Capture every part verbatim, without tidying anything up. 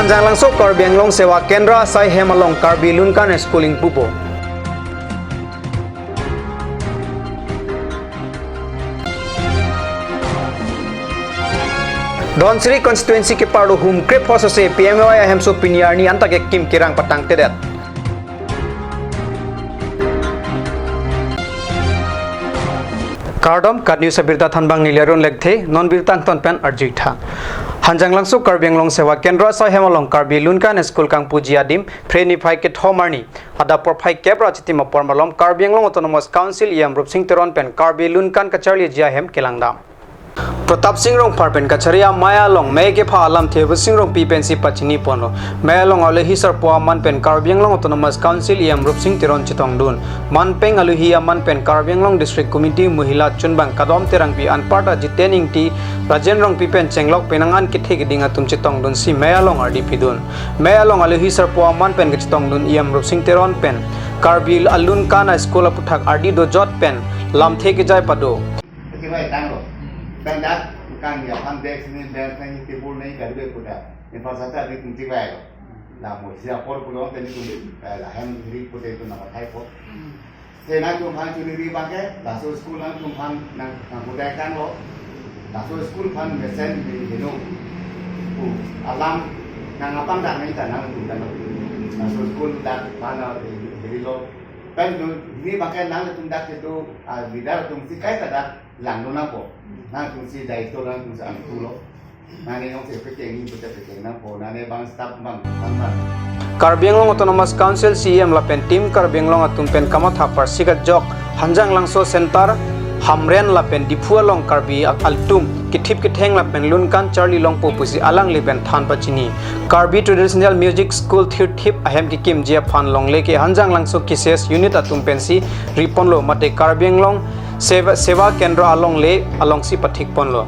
Hanjanglangso Karbi Anglong Seva Kendra asai hem along Karbi Lunkan School ingpupo. Dhansiri constituency keparlo humkrep hosose P M A Y ahemso pini arni anta kekim kerang patangtedet. Kardom, KAT News abirta thanbang neli Arun Lekthe, non birta angton pen arjuitha. Hanjanglangso Karbi Anglong Seva Kendra asai hem along Karbi Lunkan School kangpuji adim, Phre niphai kethom arni, adap porphai kep ra chitim apor malom Karbi Anglong Autonomous Council E M Rupsing Teron pen Karbi Lunkan kacharliji ahem kelangdam. Pratap Sing Rongphar pen kachari amei along mei kepha alamthe Bhusing Rongpi pensi pachiniponlo. Mei along alohi sarpo aman pen Karbi Anglong Autonomous Council E M Rupsing Teron chetongdun. Manpeng alohi aman pen Karbi Anglong District Committee Mohila chunbang Kadom Terangpi anparta Jiten Ingti, Rajen Rongpi pen chenglok penang an kethe keding atum chetongdunsi mei along ardi pidun. Mei along alohi sarpo aman pen kachetongdun E M Rupsing Teron pen Karbi Lunkan School aputhak ardi dojot pen lamthe kejai pado. Kachingvai tanglo. Tang dak, kang ya, kang desk ni, bench ni, table ni, gari be puda. Infrastructure ni tum chingvai lo. La mo isi apor pulo, teni tum, eh, la hem ni pude tum nama thai po. Te nangtumphan chuniri bangke, laso school nangtumphan nang, nang puda tanglo. Laso school aphan mesen ni hino. Pu, alam nang apang dak ni ta nangtum tanglo. Laso school dak aphan, eh, hiri lo. Pen tu, ini bangke nangtum dak itu, ah, leader atum si kaita dak langdun nangpo. Nangtum si daito nangtum si angkulo. Nangli nong si pekeng ni pute pekeng nangpo. Nangli bang staff bang, bang, bang. Karbi Anglong Autonomous Council C E M lapen Team Karbi Anglong atum pen kamatha parsi kajok Hanjanglangso Center, Hamren lapen Diphu along Karbi ak-, atum kethip ketheng lapen Lunkan charli longpo pusi alangli pen than pachini. Karbi Traditional Music School thirthip ahem kekimji aphan longle ke Hanjanglangso K C S unit atum pensi riponlo mate Karbi Anglong Seva, Seva Kendra alongle alongsi pathikponlo.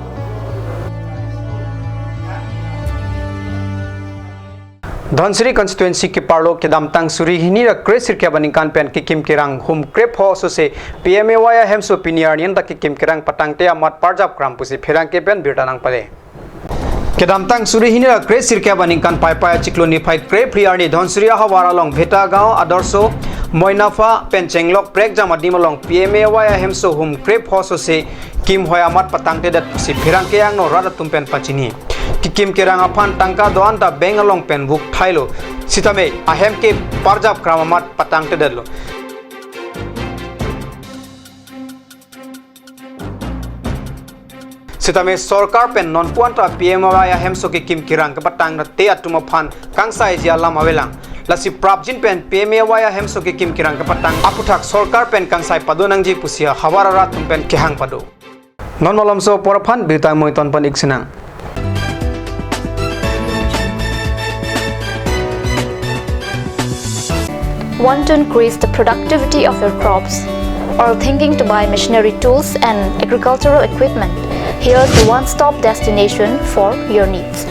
Dhansiri constituency keparlo kedamtang suri hini ra kre sirkep aningkan pen kekim kerang humkrep hosose P M A Y ahemso pini arni anta kekim kerang patangte amat parjap kram pusi pherangke pen birta nangpale. Kedamtang suri hini ra kre sirkep aningkan Paipai achiklo niphai krephli arni Dhansiri ahavar along Bhetagaon Adorsho Moinafa pen chenglok prekjam adim along P M A Y ahemso humkrep hosose kim hoi amat patangtedet pusi pherangke angno rat atum pen pachini. Kekim kerang aphan tangka do-an ta bank along pen vuk thailo. Sitame ahem ke parjap kram amat patangtedetlo. Sitame sorkar pen nonpu anta P M A Y ahemso kekim kerang kepatangte atum aphan kangsaiji alam avelang. Lasi prapjin pen P M A Y ahemso kekim kerang kepatang aputhak sorkar pen kangsai pado nangji pusi havar arat atum pen kehang pado. Non malomso apor aphan birta moiton pan iksinang. Want to increase the productivity of your crops? Or thinking to buy machinery tools and agricultural equipment? Here's the one-stop destination for your needs.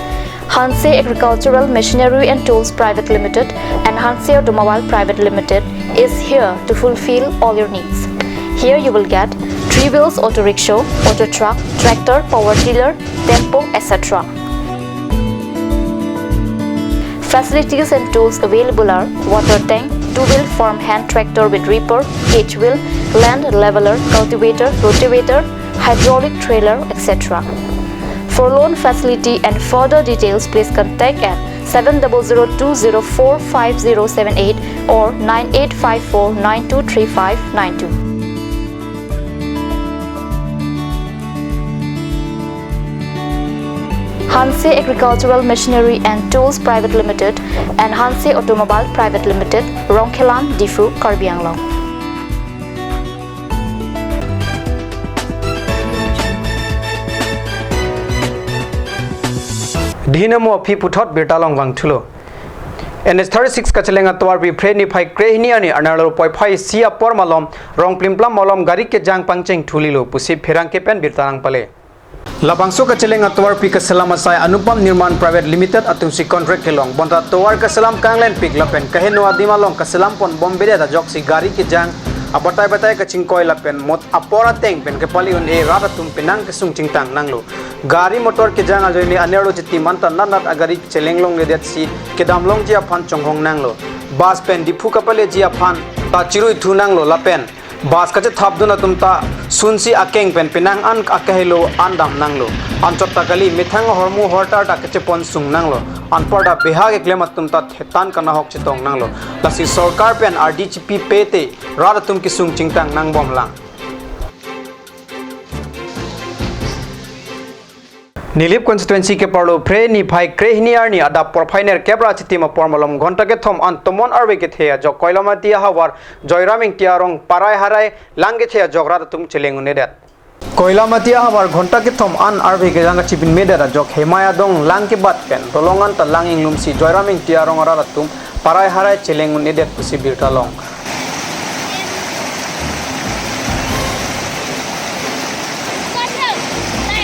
Hanse Agricultural Machinery and Tools Private Limited and Hanse Automobile Private Limited is here to fulfill all your needs. Here you will get three wheels auto rickshaw, auto truck, tractor, power tiller, tempo, et cetera. Facilities and tools available are water tank, two-wheel farm hand tractor with reaper, cage wheel, land leveler, cultivator, rotavator, hydraulic trailer, et cetera. For loan facility and further details, please contact at seven double zero two zero four five zero seven eight or nine eight five four nine two three five nine two. Hanse Agricultural Machinery and Tools Private Limited and Hanse Automobile Private Limited, Rongkhelan, Diphu, Karbi Anglong. Dihina mo aphi puthot birta along vangthulo. N H thirty-six kacheleng atovarpi Phre niphai krehini arni arnalo poiphai isi apor malom Rongplimplam malom gari kejang pangcheng thulilo pusi pherangke pen birta nangpale. Labangso kacheleng atovarpi kaselam asai Anupam Nirman Private Limited atumsi contract kelong. Bonta tovar kaselam kanglenpik lapen kaheno adim along kaselam ponbombedet ajoksi gari kejang abatai batai kachingkoi lapen mot apor ateng pen kepali un-e rat atum penang kesung chingtang nanglo. Gari motor kejang ajoine anerlo chitim anta natnat agari cheleng longnedetsi kedam longji aphan chonghong nanglo. Bus pen Diphu kapaleji aphan ta chirui thu nanglo lapen bus kachethapdun atum ta sunsi akeng pen penang an akahelo an dam nanglo. Anchot ta kali, methang ahormu hortar ta kachepon sung nanglo. Anparta beha keklem atum ta thetan kanahok chetong nanglo. Lasi sorkar pen ardi chipipe te rat atum kesung chingtang nangbomlang. Nilip constituency keparlo Phre niphai krehini arni adap porphai nerkep ra chitim apor malom ghonta kethom an tomon arve kethe ajok Koilamati ahavar Joyram Ingti arong parai harai lang kethe ajok rat atum cheleng un-edet. Koilamati ahavar ghonta kethom an arve kejang kachipinmedet ajok Hemai adong lang kebat pen dolong anta lang inglumsi Joyram Ingti arong arat atum parai harai cheleng un-edet pusi birta long.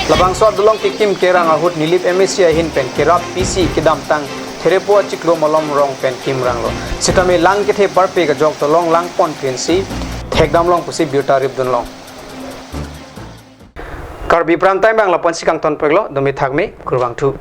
Labangso adolong kekim kerang ahut Nilip M A C ahin pen kerap P C kedamtang Therepo achiklo malom rong pen kimranglo. Sitame lang kethe parpik ajok dolong langpon pinsi thekdam long pusi birta ripdun long. Karbi Prime Time bang lapu-ansi kangton peklo, dumi thakmi, kurvangthu.